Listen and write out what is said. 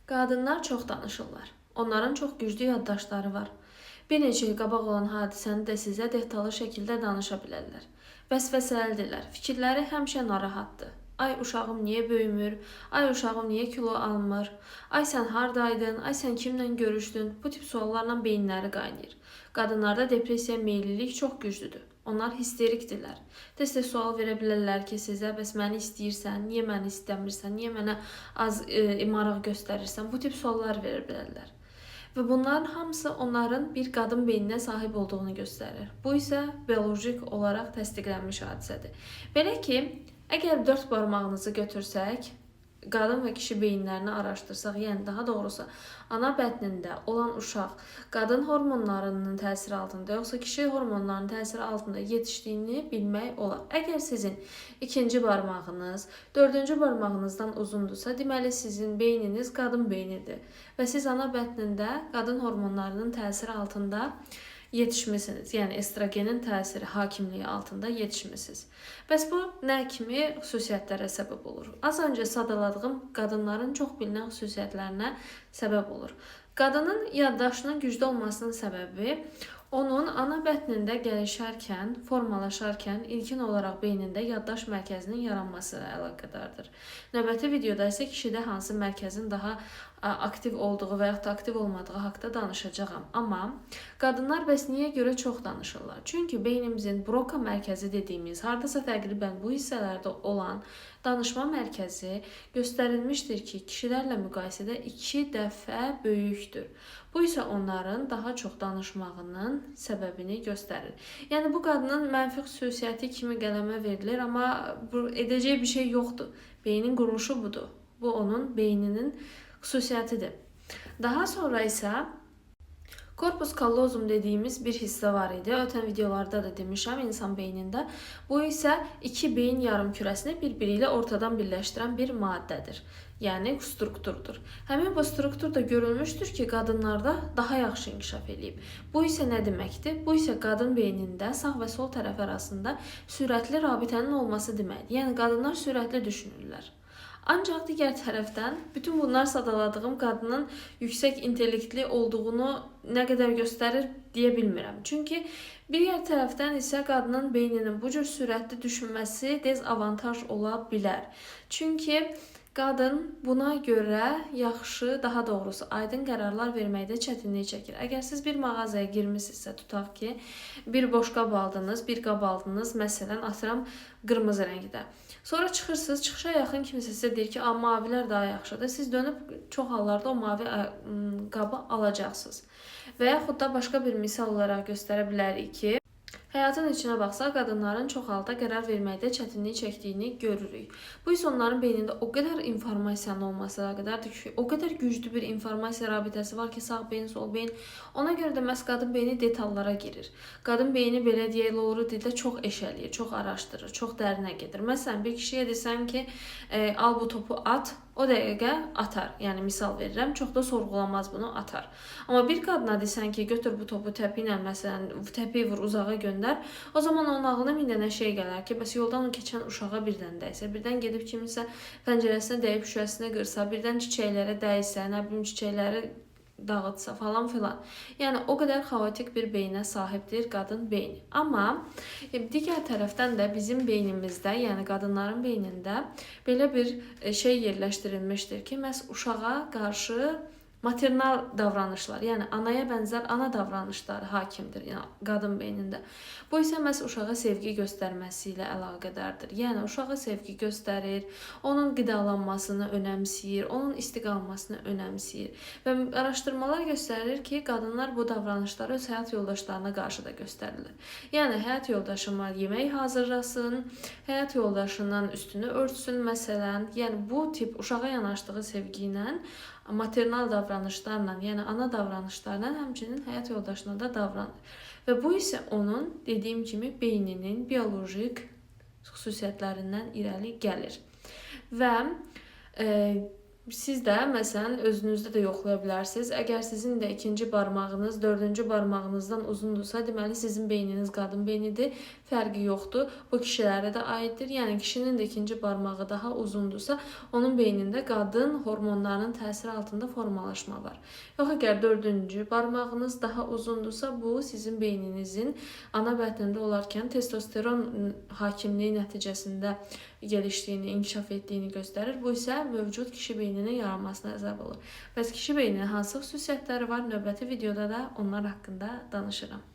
Qadınlar çox danışırlar. Onların çox güclü yaddaşları var. Bir neçə il qabaq olan hadisəni də sizə detallı şəkildə danışa bilərlər. Vəsvəsəlidirlər. Fikirləri həmişə narahatdır. Ay uşağım niyə böyümür? Ay uşağım niyə kilo almır? Ay sən hardaydın? Ay sən kimlə görüşdün? Bu tip suallarla beyinləri qaynayır. Qadınlarda depressiya meyillilik çox güclüdür. Onlar histerikdirlər. Tez-tez sual verə bilərlər ki, sizə bəs məni istəyirsən, niyə məni istəmirsən, niyə mənə az maraq göstərirsən? Bu tip suallar verə bilərlər. Və bunların hamısı onların bir qadın beyninə sahib olduğunu göstərir. Bu isə biolojik olaraq təsdiqlənmiş hadisədir. Belə ki, əgər dörd barmağınızı götürsək, qadın və kişi beyinlərini araşdırsaq, yəni daha doğrusu ana bətnində olan uşaq qadın hormonlarının təsiri altında yoxsa kişi hormonlarının təsiri altında yetişdiyini bilmək olar. Əgər sizin ikinci barmağınız dördüncü barmağınızdan uzundursa, deməli sizin beyniniz qadın beynidir və siz ana bətnində qadın hormonlarının təsiri altında yetişmisiniz. Yəni estrogenin təsiri, hakimliyi altında yetişmisiniz. Bəs bu nə kimi xüsusiyyətlərə səbəb olur? Az öncə sadaladığım qadınların çox bilinən xüsusiyyətlərinə səbəb olur. Qadının yaddaşının güclü olmasının səbəbi onun ana bətnində gəlişərkən, formalaşarkən ilkin olaraq beynində yaddaş mərkəzinin yaranması ilə əlaqədardır. Növbəti videoda isə kişidə hansı mərkəzin daha aktiv olduğu və yaxud da aktiv olmadığı haqda danışacağam. Amma qadınlar bəs niyə görə çox danışırlar? Çünki beynimizin Broca mərkəzi dediyimiz, hardasa təqribən bu hissələrdə olan danışma mərkəzi göstərilmişdir ki, kişilərlə müqayisədə 2 dəfə böyükdür. Bu isə onların daha çox danışmağının səbəbini göstərir. Yəni bu qadının mənfi xüsusiyyəti kimi qələmə verilir, amma bu edəcəyi bir şey yoxdur. Beynin quruluşu budur. Bu onun beyninin xüsusiyyətidir. Daha sonra isə corpus callosum dediyimiz bir hissə var idi. Ötən videolarda da demişəm insan beynində. Bu isə iki beyin yarımkürəsini bir-biri ilə ortadan birləşdirən bir maddədir. Yəni strukturdur. Həmin bu struktur da görülmüşdür ki, qadınlarda daha yaxşı inkişaf eləyib. Bu isə nə deməkdir? Bu isə qadın beynində sağ və sol tərəf arasında sürətli rabitənin olması deməkdir. Yəni qadınlar sürətli düşünürlər. Ancaq digər tərəfdən bütün bunlar sadaladığım qadının yüksək intellektli olduğunu nə qədər göstərir deyə bilmirəm. Çünki bir tərəfdən isə qadının beyninin bu cür sürətli düşünməsi dezavantaj ola bilər. Çünki qadın buna görə yaxşı, daha doğrusu aydın qərarlar verməkdə çətinlik çəkir. Əgər siz bir mağazaya girmisinizsə, tutaq ki, bir boş qab aldınız, bir qab aldınız, məsələn, atıram qırmızı rəngdə. Sonra çıxırsınız, çıxışa yaxın kimsə sizə deyir ki, mavilər daha yaxşıdır. Siz dönüb çox hallarda o mavi qabı alacaqsınız. Və yaxud da başqa bir misal olaraq göstərə bilərik ki, həyatın içinə baxsaq, qadınların çox halda qərar verməkdə çətinlik çəkdiyini görürük. Bu isə onların beynində o qədər informasiyanın olması əlaqədardır ki, o qədər güclü bir informasiya rabitəsi var ki, sağ beyin, sol beyin. Ona görə də məhz qadın beyni detallara girir. Qadın beyni belə deyək, loğru dildə çox eşələyir, çox araşdırır, çox dərinə gedir. Məsələn, bir kişiyə desən ki, al bu topu at, o dəqiqə atar. Yəni misal verirəm, çox da sorğulamaz bunu, atar. Amma bir qadına desən ki, götür bu topu təpi ilə, məsələn, təpi vur, uzağa göndər, o zaman onun ağlına min dənə şey gələr ki, bəs yoldan o keçən uşağa birdən dəysə, birdən gedib kiminsə pəncərəsinə dəyib şüşəsini qırsa, birdən çiçəklərə dəysə, nə bilim çiçəkləri dağıtsa falan filan. Yəni o qədər xaotik bir beynə sahibdir qadın beyni. Amma digər tərəfdən də bizim beynimizdə, yəni qadınların beynində belə bir şey yerləşdirilmişdir ki, məhz uşağa qarşı maternal davranışlar, yəni anaya bənzər ana davranışları hakimdir, yəni qadın beynində. Bu isə məhz uşağa sevgi göstərməsi ilə əlaqədardır. Yəni uşağa sevgi göstərir, onun qidalanmasını önəmsəyir, onun isti qalmasını önəmsəyir. Və araşdırmalar göstərir ki, qadınlar bu davranışları öz həyat yoldaşlarına qarşı da göstərirlər. Yəni həyat yoldaşıma yemək hazırlasın, həyat yoldaşının üstünü örtsün məsələn. Yəni bu tip uşağa yanaşdığı sevgi ilə, maternal davranışlarla, yəni ana davranışlarla həmçinin həyat yoldaşına da davranır. Və bu isə onun, dediyim kimi, beyninin biolojik xüsusiyyətlərindən irəli gəlir. Və Siz də məsələn özünüzdə də yoxlaya bilərsiniz. Əgər sizin də ikinci barmağınız dördüncü barmağınızdan uzundursa, deməli sizin beyniniz qadın beynidir. Fərqi yoxdur. Bu kişilərə də aiddir. Yəni kişinin də ikinci barmağı daha uzundursa, onun beynində qadın hormonlarının təsiri altında formalaşma var. Yox, əgər dördüncü barmağınız daha uzundursa, bu sizin beyninizin ana bətnində olarkən testosteron hakimliyi nəticəsində gelişdiyini, inkişaf etdiyini göstərir. Bu isə mövcud kişi beyninin yaranmasına səbəb olur. Bəs kişi beyninin hansı xüsusiyyətləri var? Növbəti videoda da onlar haqqında danışıram.